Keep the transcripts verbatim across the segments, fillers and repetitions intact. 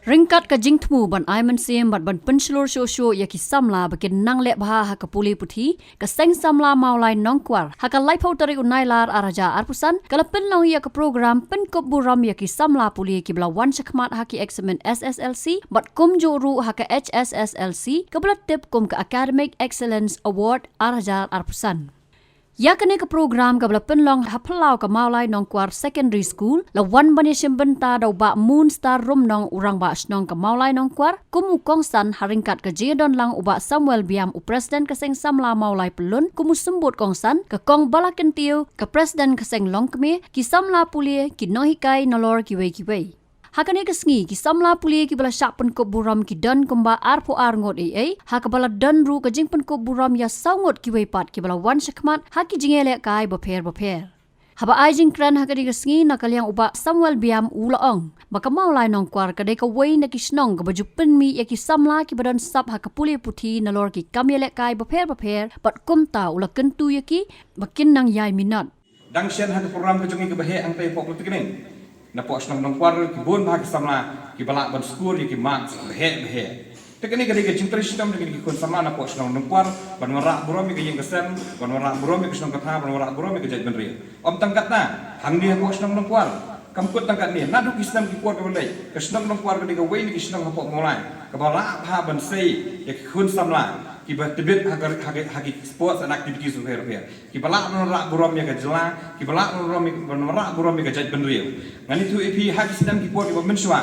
Ryngkat ka jingthmu ban ai mynsiem bad ban pynshlur shuh shuh ïa ki samla ba kin nang leh bha ha ka pule puthi, ka Seng Samla Mawlai Nongkwar, ha ka laiphew tarik u Nailar ar hajar arphew san, ka la pynlong ïa ka program pynkup burom ïa ki samla pule kiba la wan shakhmat ha ki eksamin S S L C bad kumjuh ruh ha ka H S S L C, kaba la tip kum ka Academic Excellence Award ar hajar arphew san. Ïa kane ka program kaba la pynlong ha phyllaw ka Mawlai Nongkwar Secondary School, la wan ban ïashim bynta da u Bah Moonstar Rumnong, u Rangbah Shnong ka Mawlai Nongkwar, kum u kongsan, ha ryngkat ka jingdon lang u Bah Samuel Biam, u President ka Seng Samla Mawlai Pyllun, kum u symbud kongsan, ka Kong Bala Kyntiew, ka President ka Seng Longkmie, ki samla pule, ki nonghikai, nalor kiwei kiwei. Ha kane ka sngi, ki samla pule kiba la shah pynkup burom ki don kumba arphew ar ngut ei ei, ha kaba la don ruh ka jingpynkup burom ïa saw ngut kiwei pat kiba la wan shakhmat ha ki jingïalehkai bapher bapher. Haba ai jingkren ha kane ka sngi, na ka liang u Bah Samuel Biam u la ong ba ka Mawlai Nongkwar ka dei kawei na ki shnong kaba ju pynmih ïa ki samla kiba don sap ha ka pule puthi nalor ki kam ïalehkai bapher bapher, bad kumta u la kyntu ïa ki ba kin nang ïai minot. Dang shen ha ka program ka jong ngi kaba heh hangtei hapoh Politeknik, napoh shnong Nongkwar ki bun bha ki samla kiba lah ban score ïa ki marks ba heh ba heh. Te kane ka dei ka jingtrei shitom jong ngi ki khun samla napoh shnong Nongkwar, ban wanrah burom ïa ka ïing ka sem, ban wanrah burom ïa ka shnong ka thaw, ban wanrah burom ïa ka jaitbynriew. Ym tang katne, hangne hapoh shnong Nongkwar, kam kut tang katne, naduh ki snem ki por kiba leit, ka shnong Nongkwar ka dei kawei na ki shnong hapoh Mawlai kaba lah bha ban sei ïa ki khun samla kiba tbit ha ka, ha ka, ha ki sports and activities bapher bapher. Kiba lah ban wanrah burom ïa ka jylla, kiba lah ban wanrah, ban wanrah burom ïa ka jaitbynriew. Ngan ïathuh ïa phi, ha ki snem ki por kiba mynshuwa,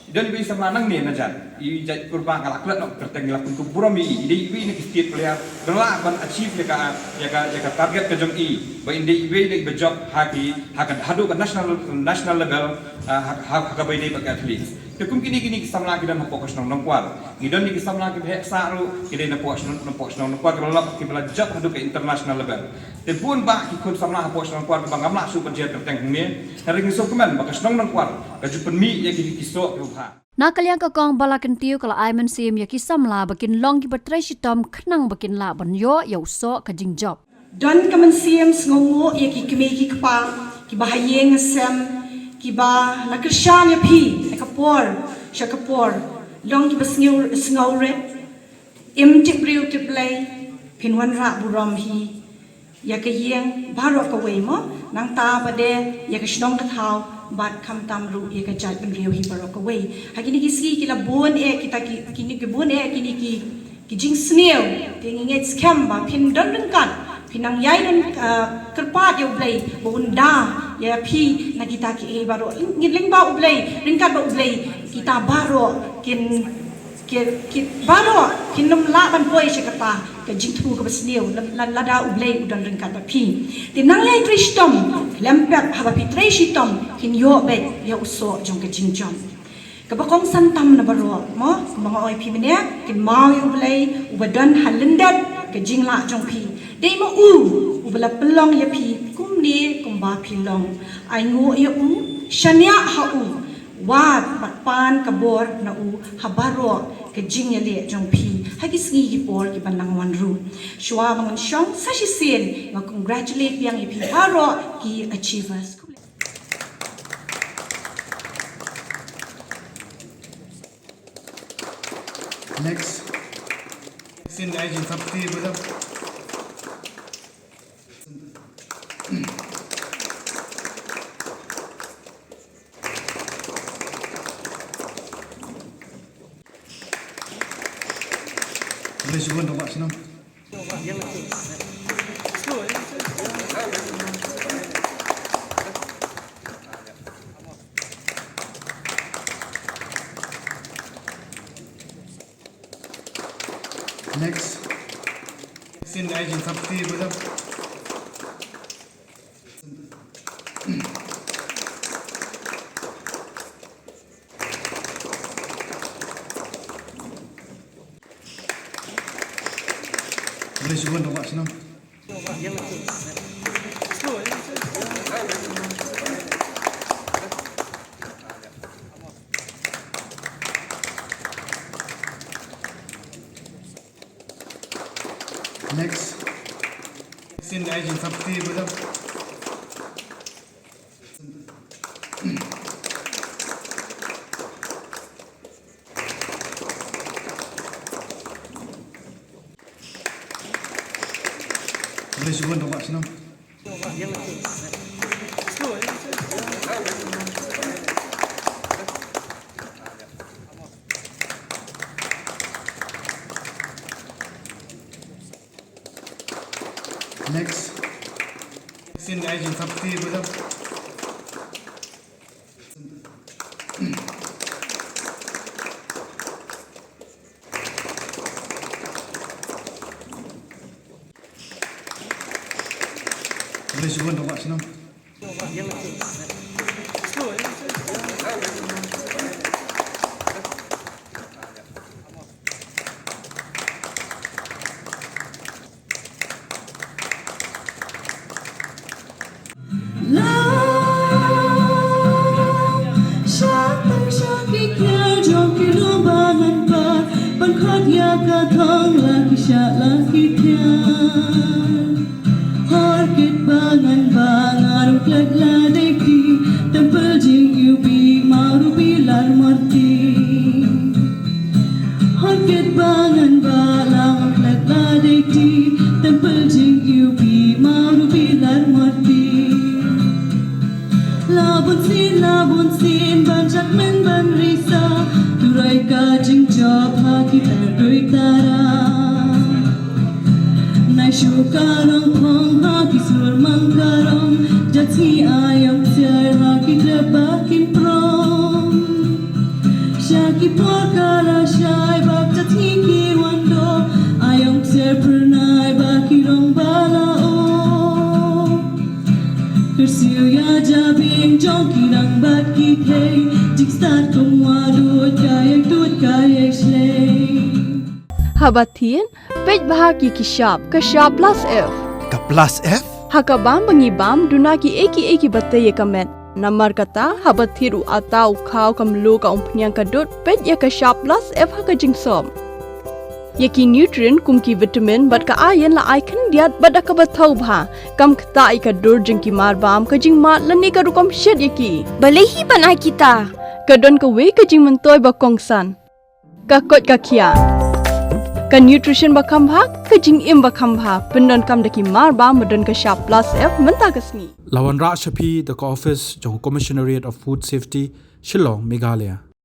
i don iwei i samla nangne na jan, i jait Kurbah, nga la klet noh kyrteng, ngi la pynkup burom ïa i, i dei iwei na ki state player ba la lah ban achieve ïa ka, ïa ka, ïa ka target ka jong i, ba i dei iwei na iba jop ha ki, ha ka, haduh ka national, national level, ah, ha, ha, ha kaba ïadei bad ka athletics. Te kum kine, kine ki samla ki don hapoh ka shnong Nongkwar. Ngi don ïa ki samla kiba heh sah ruh, ki dei napoh shnong, napoh shnong Nongkwar kiba la, kiba la jop haduh ka international level. Te bun bah ki khun samla hapoh shnong Nongkwar kiba ngam lah shuh ban jer kyrteng hangne. Hynrei ngi sngewkmen ba ka shnong Nongkwar ka ju pynmih ïa ki, ki soh kiba bha. Na ka liang ka Kong Bala Kyntiew ka la ai mynsiem ïa ki samla ba kin long kiba trei shitom khnang ba kin lah ban ïoh ïa u soh ka jingjop. Don ka mynsiem sngewnguh ïa ki kmie ki kpa kiba ha ïing ha sem, kiba la kyrshan ïa phi na ka por sha ka por. Long kiba sngew, sngewrit, im tip briew tip Blei, phin wanrah burom hi ïa ka ïing baroh kawei mo, nangta pat de ïa ka shnong ka thaw, bad khamtam ruh ïa ka jaitbynriew hi baroh kawei. Ha kine ki sngi ki la bun eh kita ki, kine ki bun eh kine ki ki jingsniew, te ngi ngeit skhem ba phin don ryngkat, phin nang ïai don, ah, kyrpad ïa U Blei ba un da ïa phi na kita kiei baroh. Ngin lyngba U Blei, ryngkat bad U Blei, kita baroh kin, ki, ki baroh kin nym lah ban poi sha kata ka jingthmu kaba sniew, la, la, lada U Blei u don ryngkat bad phi. Te nang ïai trei shitom lem pep, haba phi trei shitom phin ïoh beit ïa u soh jong ka jingjop. Kaba kongsan tam na baroh mo, kumba nga ong ïa phi mynne, kynmaw ïa U Blei uba don ha lyndet ka jinglah jong phi. Dei ma u uba la pynlong ïa phi kumne kumba phi long. Ainguh ïa u, shaniah ha u, wad bad pan ka bor na u ha baroh ka jingïaleh jong phi ha ki sngi ki por kiba nang wan ruh. Shuwa ba ngan shong sa shisien, nga congratulate biang ïa phi baroh ki achievers. Next. Sin ai jingthap ti bada. Boleh suruh nampak senang. Next. Sin ai jingthap ti bada. Boleh suruh nampak senang. Next. Sin ai jingthap ti bada. Shibun, Next. Sin ai jin thap ti ba. Boleh shibun, Pak Sinem. Hor kit ba ngan ba nga ruh klet la dei ti, tempel jing U P ma ruh bilar marti. Hor kit ba ngan ba la nga klet la dei ti, tempel jing U P ma ruh bilar marti. La bun sien, la bun sien, ban jat men ban risa, turai ka jingjop ha ki tyroi tara. Nai shu karong phong ha ki sur mang karong, jat sngi aiom siar ha ki trep ba kin prong. Sha ki por kara shai bak jat sngi ki wando, aiom siar pernai ba ki rong ba la o. Kyrsiew ïa jabieng jong ki rangbah ki khei, jingstad kum wa dud ka ïai dud ka ïai shlei. Haba thied, peit bha ki ki shap, ka shap plus F. Ka plus F? Ha ka bam ba ngi bam, duna ki ei ki ei ki ba tei ïa ka met. Namar kata, haba thied u ata u khaw ka mluh ka umphniang ka dud, peit ïa ka shap plus F ha ka jingsop. Ïa ki nutrient kum ki vitamin bad ka iron la ai khyndiat bad da kaba thaw bha. Kam ktah ïa ka dur jong ki mar bam, ka jingmad lane ka rukom shet ïa ki. Balei hi ban ai kita? Ka don kawei ka jingmyntoi ba kongsan. Ka koit ka khiah. Ka nutrition ba kham bha, ka jingim ba kham bha. Pyndonkam da ki mar bam ba don ka shap plus F mynta ka sngi. La wanrah sha phi da ka office jong Commissionerate of Food Safety, Shillong, Meghalaya.